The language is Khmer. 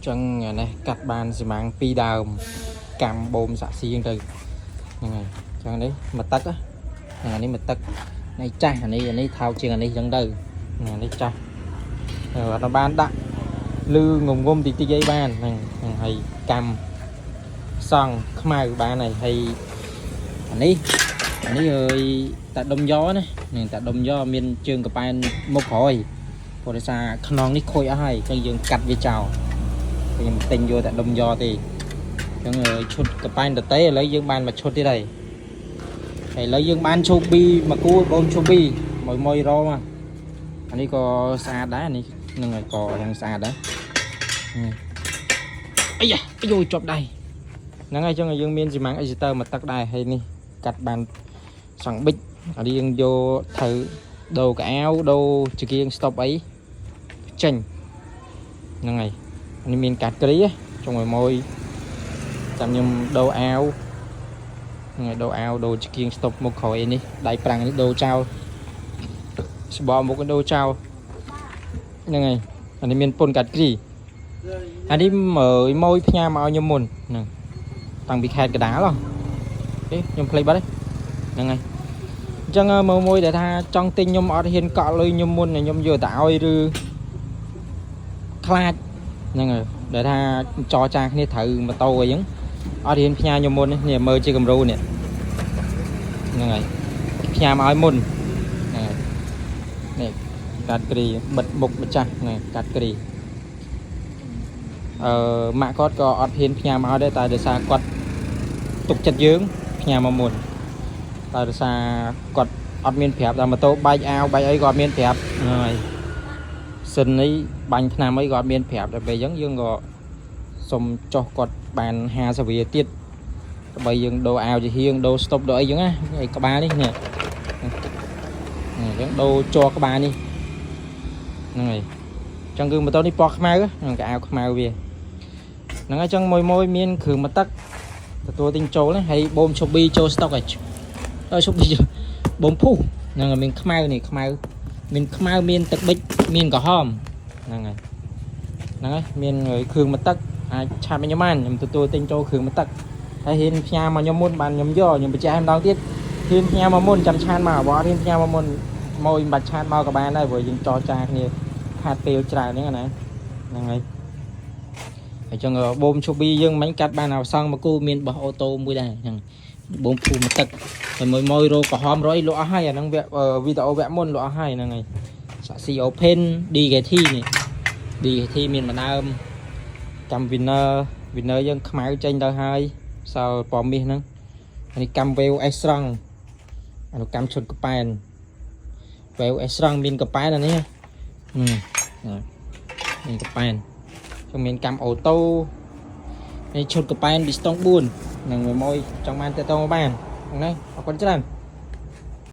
ចឹងអានេះកាត់បានស៊ីម៉ាំងពីរដើមកាំបូមសាក់ស៊ីហ្នឹងទៅហ្នឹងហើយចឹងនេះមួយទឹកហ្នឹងអានេះមួយទឹកនេះចាស់អានេះអានេះថោកជាងអានេះចឹងទៅហ្នឹងអានេះចាស់អត់បានដាក់លឺងងុំតិចតិចអីបានហ្នឹងហ្នឹងហើយកាំសង់ខ្មៅបានហើយហើយអានេះអានេះអើយតាដុំយ៉ណានឹងតាដុំយ៉មានជើងកប៉ែនមុខក្រោយព្រោះដោយសារខ្នងនេះខូចអស់ហើយអញ្ចឹងយើងកាត់វាចោល ខ្ញុំទិញយកតែដុំយ៉ទេអញ្ចឹងឈុតកប៉ែនតេឥឡូវយើងបានមួយឈុតទៀតហើយហើយឥឡូវយើងបានឈូប៊ីមកគូបងឈូប៊ីមួយមួយរមកអានេះក៏ស្អាតដែរនេះនឹងហើយក៏យ៉ាងស្អាតដែរអាយ៉ាអាយជាប់ដៃហ្នឹងហើយអញ្ចឹងយើងមានស៊ីម៉ាំងអេស៊ីទ័រមួយទឹកដែរហើយនេះកាត់បានសង់ប៊ិចអានេះយើងយកត្រូវដូរកៅអៅដូរចង្គៀងស្តុបអីចេញហ្នឹងហើយ នេះមានកាត់គ្រីចុងមួយមួយចាំខ្ញុំដូរអាវហ្នឹងហើយដូរអាវដូរចង្គៀងស្តុបមុខក្រោយនេះដៃប្រាំងនេះដូរចោលស្បមុខដូរចោលហ្នឹងហើយអានេះមានពុនកាត់គ្រីអានេះមើយមួយផ្ញើមកឲ្យខ្ញុំមុនហ្នឹងតាំងពីខេត្តកដាលហ៎អេខ្ញុំភ្លេចបាត់ហ្នឹងហើយអញ្ចឹងមើលមួយដែលថាចង់ទិញខ្ញុំអត់ហ៊ានកក់លុយខ្ញុំមុនខ្ញុំយកទៅឲ្យឬខ្លាច ហ្នឹងហើយដែលថាចរចាគ្នាត្រូវម៉ូតូអីចឹងអត់រៀនផ្ញើខ្ញុំមុននេះនេះមើលជាគំរូនេះហ្នឹងហើយផ្ញើមកឲ្យមុនហ្នឹងហើយនេះកាត់គ្រីបិទមុខម្ចាស់ហ្នឹងកាត់គ្រីអឺម៉ាក់គាត់ក៏អត់ហ៊ានផ្ញើមកឲ្យដែរតែដោយសារគាត់ទុកចិត្តយើងផ្ញើមកមុនតែដោយសារគាត់អត់មានប្រាប់ដល់ម៉ូតូបែកអាវបែកអីក៏អត់មានប្រាប់ហ្នឹងហើយ សិននេះបាញ់ថ្នាំអីក៏អត់មានប្រាប់ដល់ពេលអញ្ចឹងយើងក៏សុំចុះគាត់បាន50រៀលទៀតដើម្បីយើងដូរអាវជាហៀងដូរស្តុបដូរអីចឹងណាឯក្បាលនេះនេះអញ្ចឹងដូរជ័រក្បាលនេះហ្នឹងហើយអញ្ចឹងគឺម៉ូតូនេះពណ៌ខ្មៅហ្នឹងកៅអៅខ្មៅវាហ្នឹងហើយអញ្ចឹងមួយមួយមានគ្រឿងមួយទឹកទទួលទិញចូលណាហើយបូមឈប់ប៊ីចូលស្តុកហើយដល់ឈប់ប៊ីបូមភុះហ្នឹងហើយមានខ្មៅនេះខ្មៅមានខ្មៅមានទឹកប៊ិចមានក្រហមហ្នឹងហើយហ្នឹងហើយមានគ្រឿងមួយទឹកអាច chat មកខ្ញុំបានខ្ញុំទទួលទិញចូលគ្រឿងមួយទឹកហើយហ៊ានផ្ញើមកខ្ញុំមុនបានខ្ញុំយកខ្ញុំបញ្ជាក់ឲ្យម្ដងទៀតហ៊ានផ្ញើមកមុនចាំ chat មកបើអត់ហ៊ានផ្ញើមកមុនមកមិនបាច់ chat មកក៏បានដែរព្រោះយើងចរចាគ្នាខាតពេលច្រើនហ្នឹងណាហ្នឹងហើយហើយចឹងបូមឈូប៊ីយើងមិញកាត់បានអសង់មកគូមានបោះ auto មួយដែរហ្នឹងបូមភូមួយទឹកហើយមួយមួយរោក្រហមរយលក់អស់ហើយអាហ្នឹងវគ្គវីដេអូវគ្គមុនលក់អស់ហើយហ្នឹងហើយសាក់ស៊ី Open DKT នេះ DKT មានម្ដើមកម្ម winner winner យើងខ្មៅចេញទៅហើយសល់ពណ៌មាសហ្នឹងអានេះកម្ម Wave S ស្រង់អានោះកម្មឈុតកប៉ែន Wave S ស្រង់មានកប៉ែនអានេះហឹមមានកប៉ែនចង់មានកម្ម auto នេះឈុតកប៉ែនពីស្តុង4នឹងមួយមួយចង់បានតេតងបានហ្នឹងណាអរគុណច្រើន។